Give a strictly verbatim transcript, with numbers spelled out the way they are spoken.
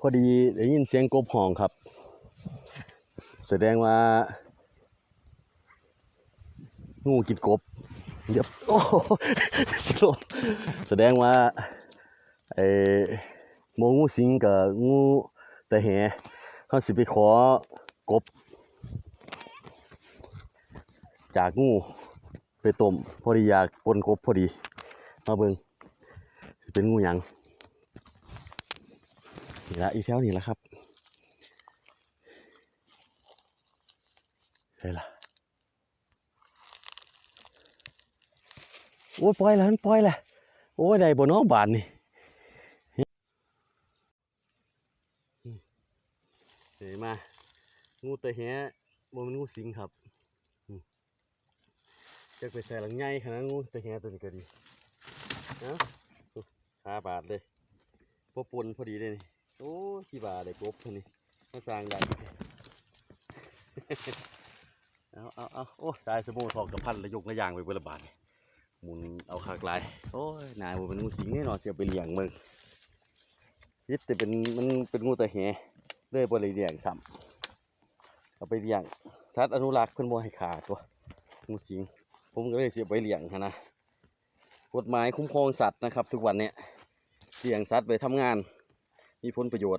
พอดีได้ยินเสียงกบฮ้องครับ แสดงว่า งูกินกบ เดี๋ยว โอ้โห สลบ แสดงว่า เอ่อ บ่งูสิงกับงูตะแห เฮาสิไปขอกบ จากงูไปต้ม พอดีอยากป่นกบพอดี มาเบิ่ง สิเป็นงูหยัง นี่ละ อีแถวนี่ละครับ ใช่ละ โอ้ย ปล่อยละ มันปล่อยละ โอ้ย ได้บ่เนาะบาดนี่ เฮ้ย มา งูตะแห บ่แม่นงูสิงครับ อืม จักไปใส่หลังใหญ่ขนาด งูตะแหตัวนี้ก็ดี เอ้า ขาบาดเลย บ่ป่นพอดีเลยนี่ โอ้ย ขี้บาดเลยกบตัวนี้ มาสร้างได้ เอา เอา เอา โอ้ สายสะโพกทองกระพันระยกระยางไปเบิดละบาดนี่ หมุนเอาคักหลาย โอ้ย นายบ่เป็นงูสิงแน่นอน สิเอาไปเลี้ยงเบิ่ง พิษแต่เป็น มันเป็นงูตะแห เลยบ่ได้เลี้ยงซ้ำ เอาไปเลี้ยง สัตว์อนุรักษ์เพิ่นบ่ให้ฆ่าตัว งูสิง ผมก็เลยสิเอาไปเลี้ยงหั้นนะ กฎหมายคุ้มครองสัตว์นะครับ ทุกวันเนี้ย เลี้ยงสัตว์ไปทำงาน มีผลประโยชน์